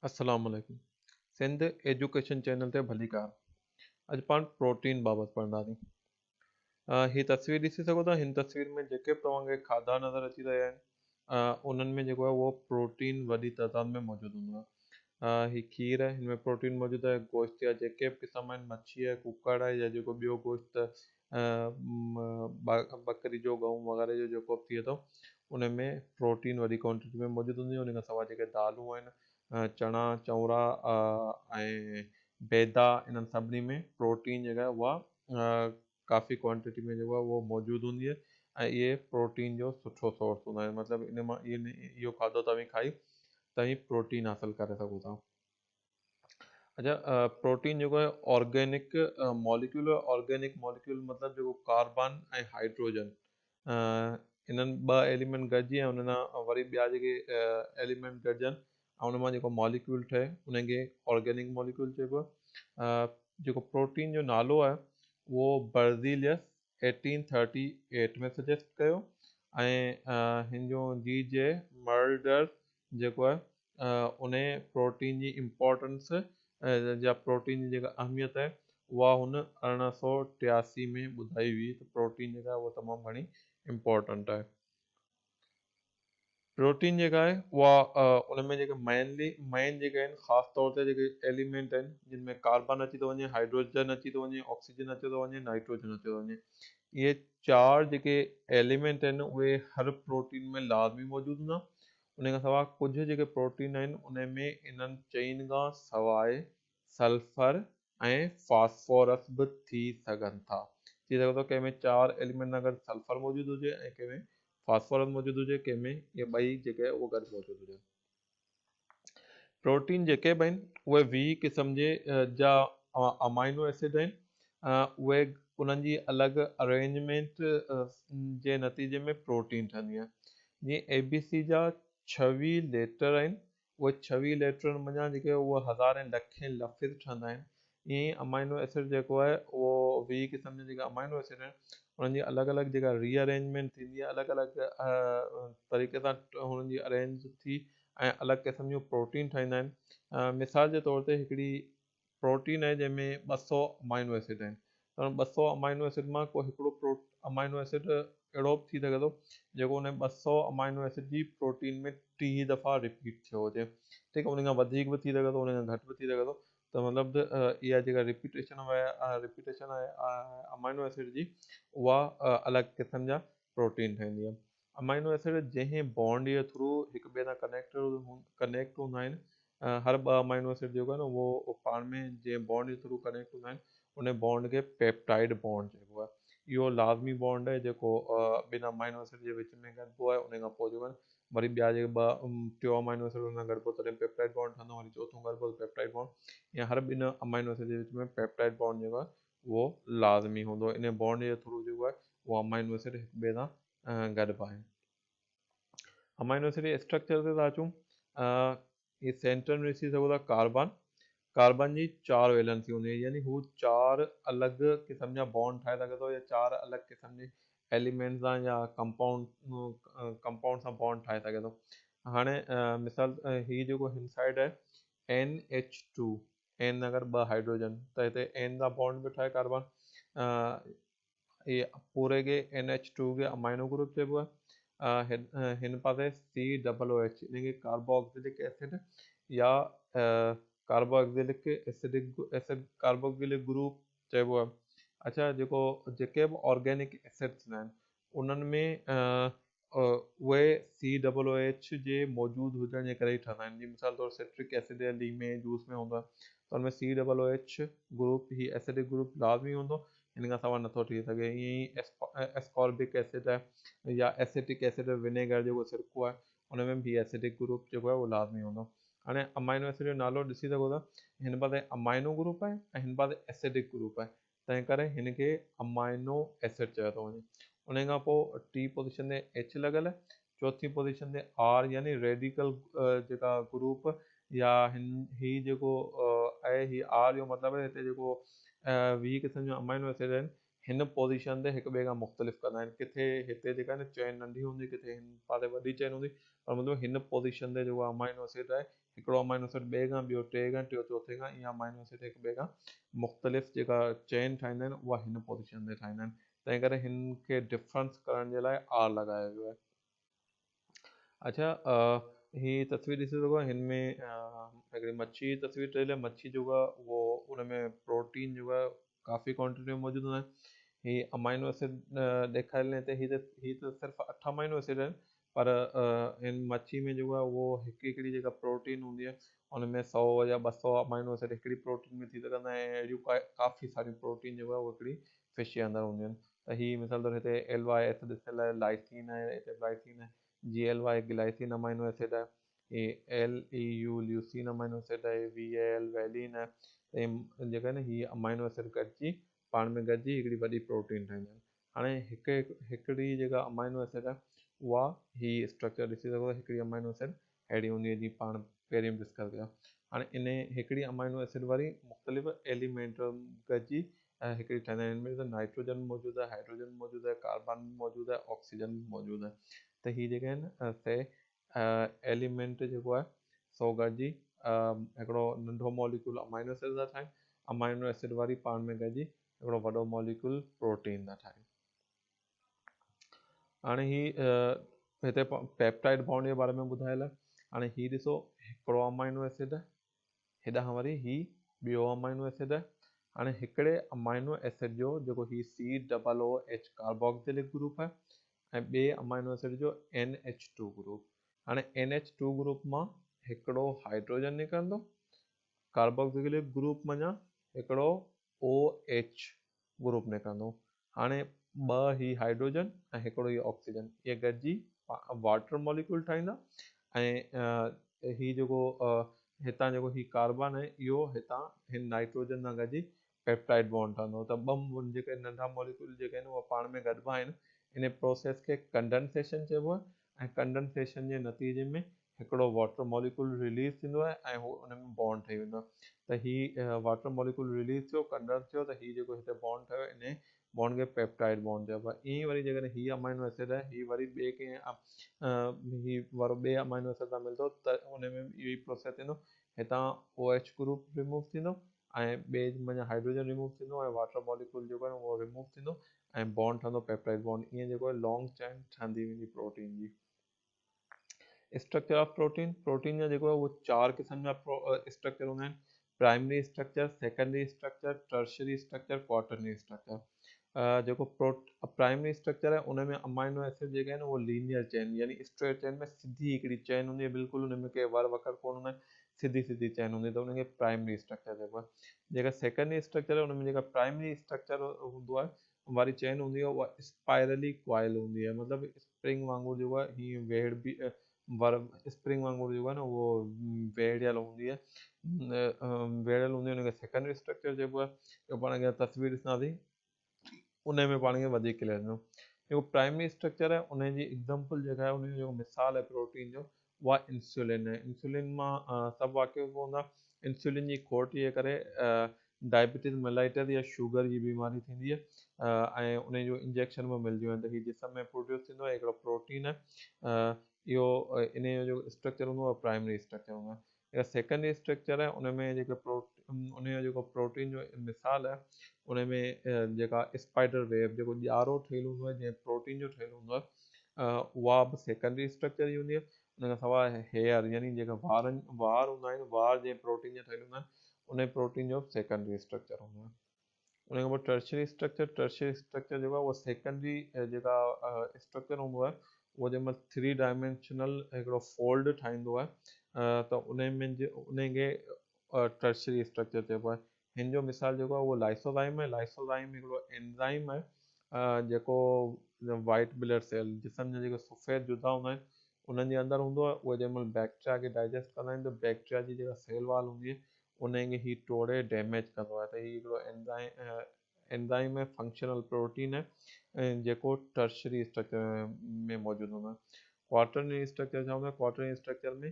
السلام عليڪم Sindh education channel تي ڀليڪار. اڄ پاڻ پروٽين بابت پڙهنداسين. هي تصوير ڏسي سگهو ٿا. هن تصوير ۾ جيڪي به توهان کي کاڌا نظر اچي رهيا آهن انهن ۾ جيڪو آهي اهو پروٽين وڏي تعداد ۾ موجود هوندو آهي. هي کير آهي، هن ۾ پروٽين موجود آهي. گوشت جا جيڪي به قسم آهن، مڇي آهي، ڪڪڙ آهي يا جيڪو ٻيو گوشت ٻڪري جو، ڳئون وغيره جو جيڪو به ٿئي ٿو ان ۾ پروٽين وڏي ڪوانٽٽي ۾ موجود هوندي آهي. ان کان سواء جيڪي دالون آهن، چڻا، چونرا ۽ بيدا، انهن سڀني ۾ پروٽين جيڪا آهي اها ڪافي ڪوانٽٽي ۾ جيڪو آهي اهو موجود هوندي آهي ۽ اهي پروٽين جو سٺو سورس هوندا آهن. مطلب ان مان اهو کاڌو توهين کائي توهين پروٽين حاصل ڪري سگهو ٿا. اچا پروٽين جيڪو آهي آرگينڪ ماليڪيول آهي. آرگينڪ ماليڪيول مطلب جيڪو ڪاربن ۽ هائيڊروجن انهن ٻه ايليمينٽ گڏجي ۽ انهن سان وري ٻيا جيڪي ايليمينٽ گڏجن ۽ ان مان جيڪو ماليڪيول ٺهي ان کي آرگينڪ ماليڪيول چئبو آهي. جيڪو پروٽين جو نالو آهي اهو برزيليس 1838 ۾ سجيسٽ ڪيو ۽ هن جو جي جي مرلڊر جيڪو آهي ان پروٽين جي امپارٽنس يا پروٽين جي جيڪا اهميت آهي اها هن 1883 ۾ ٻڌائي هئي ته پروٽين جيڪا آهي اها تمام گهڻي امپارٽنٽ آهي. پروٽين جيڪا آهي اها ان ۾ جيڪي مينلي مين جيڪي آهن خاص طور تي جيڪي ايليمينٽ آهن جن ۾ ڪاربن اچي ٿو وڃي، هائيڊروجن اچي ٿو وڃي، آڪسيجن اچي ٿو وڃي، نائٽروجن اچي ٿو وڃي، اهي چار جيڪي ايليمينٽ آهن اهي هر پروٽين ۾ لازمي موجود هوندا. ان کان سواء ڪجهه جيڪي پروٽين آهن ان ۾ انهن چئن کان سواء سلفر ۽ فاسفورس به ٿي سگهن ٿا. ٿي سگهي ٿو ڪنهن ۾ چار ايليمينٽ سان گڏ سلفر موجود هجي ۽ ڪنهن ۾ فاسفورس موجود هجي، ڪنهن ۾ اهي ٻئي جيڪي اهي گڏ موجود هجن. پروٽين جيڪي به آهن اهي 20 قسم جي جا امائنو ايسڊ آهن، اهي انهن جي الڳ ارينجمينٽ جي نتيجي ۾ پروٽين ٺهندي آهي. جيئن اي بي سي جا 26 ليٽر آهن، اهي 26 ليٽرن منجهان جيڪي اهي هزارين لکين لفظ ٺهندا آهن. ائين ئي امائنو ايسڊ جيڪو آهي اهو 20 قسم جا جيڪا امائنو ايسڊ آهن انهن جي الڳ الڳ جيڪا ري ارينجمينٽ ٿيندي آهي، الڳ الڳ طريقي سان هنن جي ارينج ٿي ۽ الڳ قسم جون پروٽين ٺاهيندا آهن. مثال جي طور تي هڪڙي پروٽين آهي جنهن ۾ 200 امائنو ايسڊ آهن ته ان 200 امائنو ايسڊ مان ڪو هڪڙو امائنو ايسڊ اهڙو به ٿي سگهي ٿو جيڪو ان 200 امائنو ايسڊ جي پروٽين ۾ 30 دفعا رپيٽ ٿيو هجي. ٺيڪ آهي، ان کان وڌيڪ به ٿي سگهي ٿو، ان کان گهٽ به ٿي سگهي ٿو. ته مطلب اها جيڪا رپيٽيشن رپيٽيشن آهي امائنو ايسڊ جي اها الڳ قسم جا پروٽين ٺاهيندي آهي. امائنو ايسڊ جنهن بانڊ جي ٿرو هڪ ٻئي سان ڪنيڪٽ هوندا آهن، هر ٻه امائنو ايسڊ جيڪو آهي نه اهو پاڻ ۾ جنهن بانڊ جي ٿرو ڪنيڪٽ هوندا آهن ان بانڊ کي پيپٽائڊ بانڊ چئبو آهي. اهو لازمي بانڊ آهي جيڪو ٻن امائنو ايسڊ جي وچ ۾ گڏبو آهي. ان کان پوء جيڪو آهي وري ٻيا جيڪي ٻه ٽيون امائنو ايسڊ ان سان گڏبو تڏهن پيپٽائڊ بانڊ ٺهندو، وري چوٿون گڏبو ته پيپٽائڊ بانڊ. يا هر ٻن امائنو ايسڊ جي وچ ۾ پيپٽائڊ بانڊ جيڪو آهي اهو لازمي هوندو. ان بانڊ جي ٿرو جيڪو آهي اهو امائنو ايسڊ هڪ ٻئي سان گڏبا آهن. امائنو ايسڊ جي اسٽرڪچر تي ٿا اچون. هي سينٽر ۾ ڏسي سگهو ٿا ڪاربن، ڪاربن جي چار ويلنسي هوندي آهي، يعني هو چار الڳ قسم جا بانڊ ٺاهي سگهي ٿو يا چار الڳ قسم جي ايليمينٽ سان يا ڪمپائونڊ سان بانڊ ٺاهي سگهي ٿو. هاڻي مثال هي جيڪو هن سائيڊ آهي اين ايڇ ٽو، اين اگر ٻه هائيڊروجن ته هتي اين سان بانڊ به ٺاهي ڪاربن. هي پوري کي اين ايڇ ٽو کي امائنو گروپ چئبو آهي. هن پاسي سي ڊبل او ايڇ ان کي ڪاربوڪسلڪ ايسڊ يا ڪاربوڪسلڪ ايسڊ ايسڊ ڪاربوڪسلڪ گروپ چئبو آهي. اچھا جيڪو جيڪي به آرگينڪ ايسڊ ٿيندا آهن انهن ۾ اهي سي ڊبل او ايڇ جي موجود هجڻ جي ڪري ئي ٺهندا آهن. جيئن مثال طور سٽرڪ ايسڊ يا ليمي جوس ۾ هوندو آهي ته ان ۾ C double O H group, هي ايسڊڪ گروپ لازمي هوندو، ان کان سواء نٿو ٺهي سگهي. ائين ئي ايسڪاربڪ ايسڊ آهي يا ايسيٽڪ ايسڊ ونيگر جيڪو سرڪو آهي ان ۾ به هي ايسڊڪ گروپ جيڪو آهي اهو لازمي هوندو. هاڻي امائنو ايسڊ جو نالو ڏسي سگهو ٿا، هن پاسي امائنو گروپ آهي ۽ هن پاسي ايسڊڪ گروپ آهي، تنهن ڪري هن کي امائنو ايسڊ چيو ٿو وڃي. ان کان پوء ٽي پوزيشن تي ايڇ لڳل آهي، چوٿين پوزيشن تي آر يعني ريڊيڪل جيڪا گروپ يا هن هي جيڪو آهي هي آر جو مطلب آهي هتي جيڪو 20 قسم جا امائنو ايسڊ آهن هن پوزيشن تي هڪ ٻئي کان مختلف ڪندا آهن. ڪٿي هتي جيڪا آهي نه چين ننڍي هوندي، ڪٿي هن پاسي وڏي چين هوندي، پر مطلب هن پوزيشن تي جيڪو امائنو ايسڊ آهي، هڪڙو امائنو ايسڊ ٻئي کان، ٻيو ٽئين کان، ٽيون چوٿين کان، اها امائنو ايسڊ هڪ ٻئي کان مختلف جيڪا چين ٺاهيندا آهن اها هن پوزيشن تي ٺاهيندا آهن. تنهن ڪري هن کي ڊفرنس ڪرڻ جي لاء آر لڳايو ويو آهي. اڇا هي تصوير ڏسي سگهو هن ۾ هڪڙي مڇي جي تصوير ٺهيل آهي. مڇي جيڪو آهي اهو ان ۾ پروٽين جيڪو آهي ڪافي ڪوانٽٽي ۾ موجود هوندا آهن. هي امائنو ايسڊ ڏيکاريل هتي، هي ته صرف 8 امائنو ايسڊ آهن، پر هن مڇي ۾ جيڪو آهي اهو هڪ هڪڙي جيڪا پروٽين هوندي آهي ان ۾ 100 يا 200 امائنو ايسڊ هڪڙي پروٽين ۾ ٿي سگهندا آهن، ۽ اهڙيون ڪافي ساريون پروٽين جيڪو آهي اهو هڪڙي فش جي اندر هونديون آهن. ته هي مثال طور هتي ايل واء ايس ڏسيل آهي، لائسين آهي، هتي گلائسين آهي، G L Y glycine amino acid آهي، هي L A U leucine amino acid آهي، وي اي ايل ويلين آهي. ته هي جيڪا آهن هي امائنو ايسڊ گڏجي پاڻ ۾ گڏجي هڪڙي وڏي پروٽين ٺاهيندا آهن. هاڻي هڪ هڪڙي جيڪا امائنو ايسڊ آهي اها هي اسٽرڪچر ڏسي سگهو ٿا، هڪڙي امائنو ايسڊ اهڙي هوندي آهي جيئن پاڻ پهرين به ڊسڪس ڪيو. هاڻي ان هڪڙي امائنو ايسڊ وري مختلف ايليمينٽ گڏجي هڪڙي ٺاهيندا آهن. هن ۾ نائٽروجن به موجود آهي، هائڊروجن به موجود آهي، ڪاربان به موجود آهي، آڪسيجن به موجود آهي. ته هي جيڪي آهن سي ايليمينٽ جيڪو آهي سو گڏجي هڪڙو ننڍو ماليڪيول امائنو ايسڊ ٿا ٺاهين، امائنو ايسڊ وري پاڻ ۾ گڏجي هڪڙو وڏو ماليڪيول پروٽين ٿا ٺاهين. هاڻي هي هتي پيپٽائڊ بانڊ جي باري ۾ ٻڌايل آهي. هاڻي هي ڏسو هڪڙو امائنو ايسڊ آهي، هيڏانهن وري هي ٻيو امائنو ايسڊ آهي. هاڻي هڪڙي امائنو ايسڊ جو جيڪو هي C double O H carboxylic group آهي ۽ ٻئي امائنو ايسڊ جو اين ايڇ ٽو گروپ. هاڻي اين ايڇ ٽو گروپ مان هڪڙو هائڊروجن نڪرندو، ڪاربوڪسيلڪ گروپ منجهان هڪڙو او ايڇ گروپ نڪرندو. هاڻي ٻه هي هائڊروجن ۽ هڪڙو هي آڪسيجن اهي گڏجي واٽر ماليڪيول ٺاهيندا، ۽ هي جيڪو هتان جيڪو هي ڪاربان آهي اهو هتان هن نائٽروجن سان گڏجي پيپٽائڊ بانڊ ٺهندو. ته ٻه جيڪي ننڍا ماليڪيول جيڪي آهن اهي پاڻ ۾ گڏبا آهن. ان پروسيس کي ڪنڊنسيشن چئبو آهي، ۽ ڪنڊنسيشن جي نتيجي ۾ هڪڙو واٽر ماليڪيول رليز ٿيندو آهي ۽ هو ان ۾ بانڊ ٺهي ويندو آهي. ته هي واٽر ماليڪيول رليز ٿيو، ڪنڊنس ٿيو، ته هي جيڪو هتي بانڊ ٺهيو ان بانڊ کي پيپٽائڊ بانڊ چئبو آهي. ائين ئي وري جيڪڏهن هي امائنو ايسڊ آهي، هي وري ٻئي ڪنهن هي وارو ٻئي امائنو ايسڊ سان ملندو ته ان ۾ به اهو ئي پروسيس ٿيندو. هتان او ايڇ گروپ ريموو ٿيندو ۽ ٻئي منجهان هائڊروجن ريموو ٿيندو ۽ واٽر ماليڪيول جيڪو آهي اهو ريموو ٿيندو ۽ بانڊ ٺهندو پيپٽائڊ بانڊ. ائين جيڪو آهي لانگ چين ٺهندي ويندي پروٽين جي. اسٽرڪچر آف پروٽين، پروٽين جا جيڪو آهي اهو 4 قسم جا اسٽرڪچر هوندا آهن، primary structure, secondary structure, tertiary structure, quaternary structure. جيڪو پرائمري اسٽرڪچر آهي ان ۾ امائنو ايسڊ جيڪي آهن اهو لينيئر چين يعني اسٽريٽ چين ۾ سڌي هڪڙي چين هوندي آهي، بلڪل ان ۾ ڪي ور وڪڙ ڪونه هوندا آهن، سڌي سڌي چين هوندي آهي ته ان کي پرائمري اسٽرڪچر چئبو آهي. جيڪا سيڪنڊري اسٽرڪچر آهي ان ۾ جيڪا پرائمري اسٽرڪچر هوندو آهي واري چين هوندي آهي اها اسپائرلي ڪوائل هوندي آهي، مطلب اسپرنگ وانگر جيڪو آهي هيئن ويڙهبي ور اسپرنگ وانگر جيڪو آهي نه اهو ويڙهيل هوندي آهي، ويڙهيل هوندي آهي، ان کي سيڪنڊري اسٽرڪچر چئبو آهي. اهو پاڻ کي تصوير ڏسنداسين ان ۾ پاڻ کي وڌيڪ ڪليئر ٿيندو. جيڪو پرائمري اسٽرڪچر آهي ان جي ايگزامپل جيڪا آهي ان جو جيڪو مثال آهي پروٽين جو اها انسولين آهي. انسولين مان سڀ واقف هوندا. انسولين جي کوٽ جي ڪري ڊائبٽيز ملائيٽس يا شوگر جي بيماري ٿيندي آهي ۽ ان جو انجيڪشن به ملنديون آهن. ته هي جسم ۾ پروڊيوس ٿيندو آهي، هڪڙو پروٽين آهي اهو، ان جو جيڪو اسٽرڪچر هوندو آهي پرائمري اسٽرڪچر هوندو آهي. جيڪا سيڪنڊري اسٽرڪچر آهي ان ۾ جيڪو ان جو جيڪو پروٽين جو مثال آهي ان ۾ جيڪا اسپائڊر ويب جيڪو ڄارو ٺهيل هوندو آهي جنهن پروٽين جو ٺهيل هوندو آهي اها به سيڪنڊري اسٽرڪچر ئي هوندي آهي. ان کان سواء هيئر يعني جيڪا وارن وار هوندا آهن، وار جنهن پروٽين جا ٺهيل هوندا آهن ان پروٽين جو به سيڪنڊري اسٽرڪچر هوندو آهي. ان کان پوء ٽرشري اسٽرڪچر، ٽرشري اسٽرڪچر جيڪو آهي اهو سيڪنڊري جيڪا اسٽرڪچر هوندو آهي اهو جنهن مهل 3 ڊائمينشنل هڪڙو فولڊ ٺاهيندو آهي ته ان ۾ ان کي ٽرشري اسٽرڪچر چئبو آهي. هن جو مثال جيڪو آهي اهو لائسوزائم آهي. لائسوزائم هڪڙو اينزائم آهي جيڪو وائيٽ بلڊ سيل جسم جا جيڪي سفيد جدا هوندا آهن انهن جي اندر هوندو آهي. اهي جنهن مهل بيڪٽريا کي ڊائجسٽ ڪندا آهن ته بيڪٽريا جي جيڪا سيل وال هوندي آهي ان کي هي ٽوڙي ڊيميج ڪندو آهي. ته هي هڪڙو اينزائم ۽ فنڪشنل پروٽين آهي جيڪو ٽرشري اسٽرڪچر ۾ موجود هوندو آهي. ڪوارٽرنري اسٽرڪچر ڇا هوندو آهي؟ ڪوارٽرنري اسٽرڪچر ۾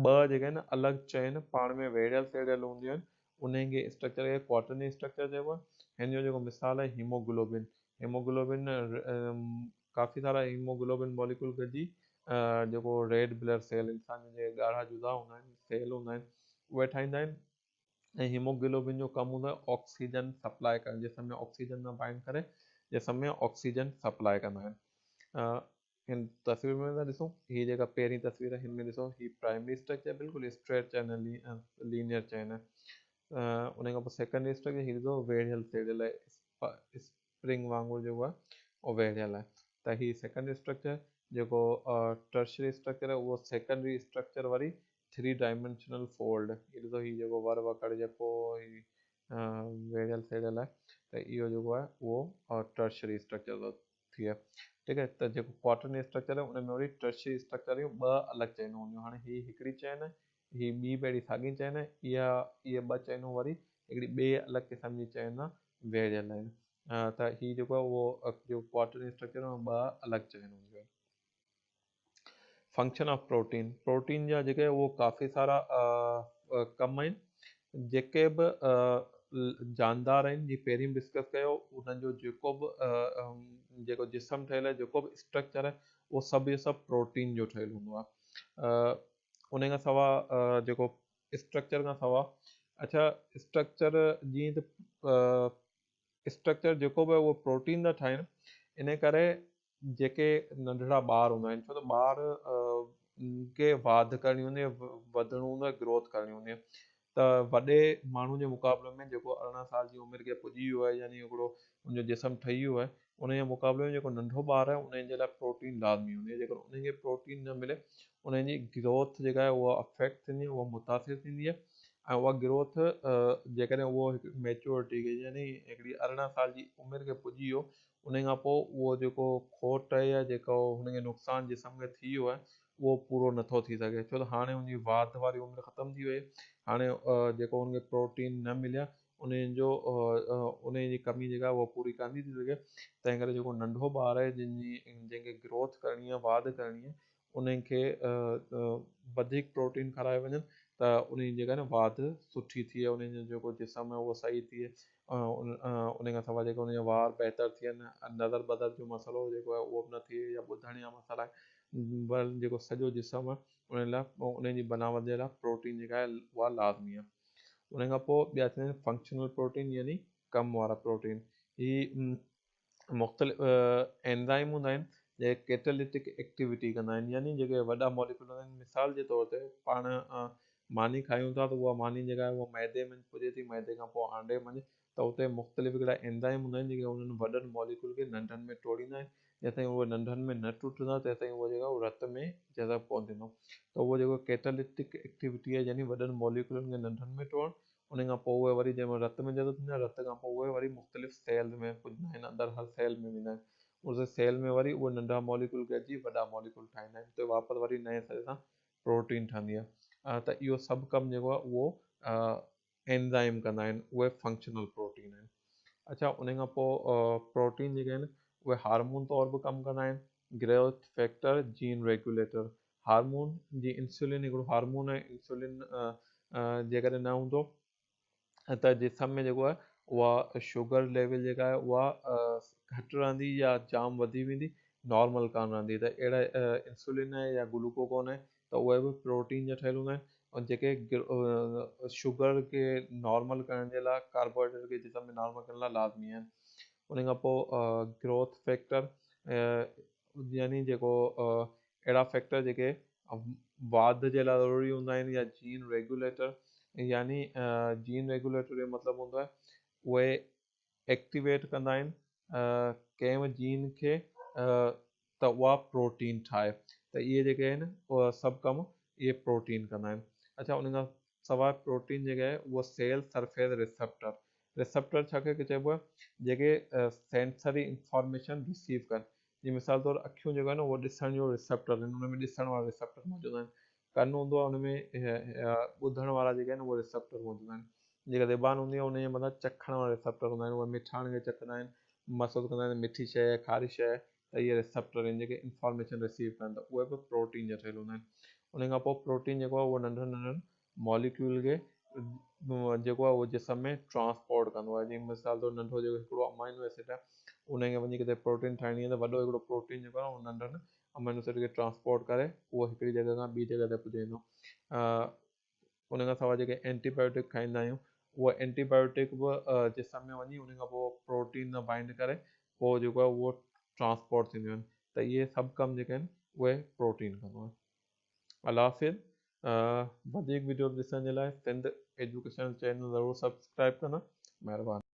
ٻه جيڪي آهن الڳ چين پاڻ ۾ ويڙهيل سيڙهيل هونديون آهن، انهي کي اسٽرڪچر کي ڪواٽرنري اسٽرڪچر چئبو آهي. هن جو جيڪو مثال آهي هيموگلوبن. هيموگلوبن ڪافي سارا هيموگلوبن ماليڪيول گڏجي جيڪو ريڊ بلڊ سيل انسان جا جيڪي ڳاڙها جزا هوندا آهن سيل هوندا آهن اهي ٺاهيندا آهن ۽ هيموگلوبن جو ڪم هوندو آهي آڪسيجن سپلاء ڪرڻ جسم ۾ آڪسيجن سان بائنڊ ڪري جسم ۾ آڪسيجن سپلاء ڪندا آهن. هن تصوير ۾ ٿا ڏسون هي جيڪا پهرين تصوير آهي هن ۾ ڏسو هي پرائمري اسٽرڪچر بلڪل اسٽريٽ چين آهي لينيئر چين آهي ان کان پوء سيڪنڊري اسٽرڪچر هي ڏسو ويڙهيل سيڙهيل آهي اسپرنگ وانگر جيڪو آهي اهو ويڙهيل آهي ته هي سيڪنڊري اسٽرڪچر جيڪو ٽرشري اسٽرڪچر آهي اهو سيڪنڊري اسٽرڪچر وري ٿري ڊائمينشنل فولڊ هي ڏسو هي جيڪو ور وڪڙ جيڪو هي ويڙهيل سيڙهيل آهي ته اهو جيڪو آهي اهو ٽرشري اسٽرڪچر ٿو ٿئي ٺيڪ آهي ته جيڪو ڪواٽرنري اسٽرڪچر آهي ان ۾ وري ٽرشري اسٽرڪچر جون ٻه الڳ چينون هونديون هاڻي هي هڪڙي چين آهي هي ٻي به اهڙي ساڳي چين آهي اها اهي ٻه چينون وري هڪڙي ٻي الڳ قسم جي چين سان ويڙهيل آهن ته هي جيڪو آهي اهو جيڪو ڪواٽرنري اسٽرڪچر آهي ٻه الڳ چين هونديون آهن. فنڪشن آف پروٽين، پروٽين جا جيڪي اهو ڪافي سارا ڪم آهن جيڪي به جاندار آهن جي پهرين ڊسڪس ڪيو انهن جو جيڪو به جيڪو جسم ٺهيل آهي جيڪو به اسٽرڪچر آهي اهو سڀ جو سڀ پروٽين جو ٺهيل هوندو آهي ان کان سوا جيڪو اسٽرڪچر کان سوا اڇا اسٽرڪچر جيئن ته اسٽرڪچر جيڪو به اهو پروٽين ٿا ٺاهن ان ڪري جيڪي ننڍڙا ٻار هوندا آهن ڇو ته ٻار کي واڌ ڪرڻي هوندي آهي وڌڻو هوندو آهي گروٿ ڪرڻي هوندي آهي ته وڏي ماڻهو جي مقابلي ۾ جيڪو 18 سال جي عمر کي پڄي ويو آهي يعني هڪڙو ان جو جسم ٺهي ويو آهي ان جي مقابلي ۾ جيڪو ننڍو ٻار آهي ان جي لاء پروٽين لازمي هوندي آهي جيڪر ان کي پروٽين نه ملي ان جي گروٿ جيڪا آهي اها افيڪٽ ٿيندي آهي اها متاثر ٿيندي آهي ۽ اها گروٿ جيڪڏهن اهو هڪ ميچورٽي کي يعني هڪڙي 18 سال جي عمر کي پڄي ويو انهي کان پوء اهو جيڪو کوٽ يا جيڪو هن کي نقصان جسم کي ٿي ويو آهي اهو پورو نٿو ٿي سگهي ڇو ته هاڻي هن جي واڌ واري عمر ختم ٿي وئي هاڻي جيڪو هن کي پروٽين نه مليا انهي جو انهي جي ڪمي جيڪا اها پوري ڪانه ٿي ٿي سگهي تنهن ڪري جيڪو ننڍو ٻار آهي جنهن جي جنهن کي گروٿ ڪرڻي آهي واڌ ڪرڻي آهي انهن کي وڌيڪ پروٽين کارايو وڃن ته انهن جي جيڪا نه واڌ سٺي ٿئي انهن جو جيڪو جسم آهي اهو صحيح ٿئي ان کان سواء جيڪو انهن جا وار بهتر ٿين نظر بدر جو مسئلو جيڪو آهي اهو به نه ٿئي يا ٻڌڻ جا مسئلا آهن بل جيڪو سڄو جسم آهي ان لاء انهن جي بناوت جي لاء پروٽين جيڪا آهي اها لازمي آهي ان کان پوء ٻيا ٿيندا آهن فنڪشنل پروٽين يعني ڪم وارا پروٽين هي مختلف اينزائم هوندا آهن جيڪي ڪيٽاليٽڪ ايڪٽيوٽي ڪندا آهن يعني جيڪي وڏا ماليڪيول هوندا آهن مثال جي طور تي پاڻ ماني کايون ٿا ته اها ماني جيڪا آهي اها معدي ۾ پڄي ٿي معدي کان پوء آنڊي منجهه ته اتي مختلف هڪڙا اينزائم هوندا آهن جيڪي انهن وڏن ماليڪيول کي ننڍن ۾ ٽوڙيندا آهن جيستائين اهي ننڍن ۾ نه ٽٽندا تيستائين اهو جيڪا رت ۾ جذب ڪونه ٿيندو ته اهو جيڪو ڪيٽاليٽڪ ايڪٽيوٽي آهي يعني وڏن ماليڪيولن کي ننڍن ۾ ٽوڙڻ ان کان پوء اهي وري جنهن مهل رت ۾ جذب ٿيندا آهن رت کان پوء اهي وري مختلف سيلز ۾ پڄندا آهن اندر هر سيل ۾ ويندا آهن ان سيل ۾ وري اهي ننڍا ماليڪول گڏجي وڏا ماليڪول ٺاهيندا آهن اتي واپس وري نئين سري سان پروٽين ٺهندي آهي ته اهو سڀ ڪم جيڪو آهي اهو اينزائم ڪندا آهن اهي فنڪشنل پروٽين آهن اڇا ان کان پوء پروٽين جيڪي آهن اهي هارمون طور به ڪم ڪندا آهن growth factor gene regulator hormone جي انسولين هڪڙو هارمون آهي انسولين جيڪڏهن نه هوندو ته جسم ۾ جيڪو آهي اها شوگر ليول جيڪا آهي اها گهٽ رهندي يا جام وڌي ويندي نارمل ڪانه رهندي ته اهڙا انسولين آهي يا گلوڪوگون آهي ته اهي به پروٽين جا ٺهيل هوندا آهن ۽ جيڪي شوگر کي نارمل ڪرڻ جي لاء ڪاربوهائيڊريٽ کي جسم ۾ نارمل ڪرڻ لاء لازمي آهن ان کان پوء گروٿ فيڪٽر يعني جيڪو اهڙا فيڪٽر جيڪي واڌ جي لاء ضروري هوندا آهن يا جين ريگيوليٽر يعني جين ريگيوليٽر جو مطلب هوندو آهي اهي ايڪٽيويٽ ڪندا آهن ڪنهن به جين کي ته اها پروٽين ٺاهي ته اهي جيڪي آهن اهي سڀ ڪم اهي پروٽين ڪندا آهن اڇا ان کان سواء پروٽين جيڪي آهي اهو سيل سرفيس ريسپٽر ريسپٽر ڇا کي چئبو آهي جيڪي سينسري انفارميشن رسيو ڪن جي مثال طور اکيون جيڪو آهن اهو ڏسڻ جو ريسپٽر آهن ان ۾ ڏسڻ وارا ريسپٽر موجود آهن ڪن هوندو آهي ان ۾ ٻڌڻ وارا جيڪي آهن اهي ريسپٽر موجود آهن جيڪا زبان هوندي آهي ان جي مٿان چکڻ وارا ريسپٽر هوندا آهن اهي مٺاڻ کي چکندا آهن محسوس ڪندا آهن مٺي شيء کاري شيء ته اهي ريسپٽر آهن جيڪي انفارميشن رسيو ڪن ٿا اهي به پروٽين جا ٺهيل هوندا آهن ان کان پوء پروٽين جيڪو آهي اهو ننڍن ننڍن ماليڪيول کي جيڪو آهي اهو جسم ۾ ٽرانسپورٽ ڪندو آهي. جيئن مثال طور ننڍو جيڪو هڪڙو امائنو ايسڊ آهي ان کي وڃي ڪٿي پروٽين ٺاهڻي آهي ته وڏو هڪڙو پروٽين جيڪو آهي اهو ننڍن امائنو ايسڊ کي ٽرانسپورٽ ڪري اهو هڪڙي جڳهه کان ٻي جڳهه تي پڄائيندو. ان کان سواء جيڪي اينٽي بايوٽڪ کائيندا آهيون اهو اينٽي بايوٽڪ به جسم ۾ وڃي ان کان پوء پروٽين سان بائنڊ ڪري پوء جيڪو آهي اهو ٽرانسپورٽ ٿينديون آهن ته اهي سڀ ڪم جيڪي آهن اهي پروٽين ڪندو آهي. الله حافظ. وڌيڪ وڊيوز ڏسڻ جي لاء سنڌ ايجوڪيشنل چينل ضرور سبسڪرائب ڪندا. مهرباني.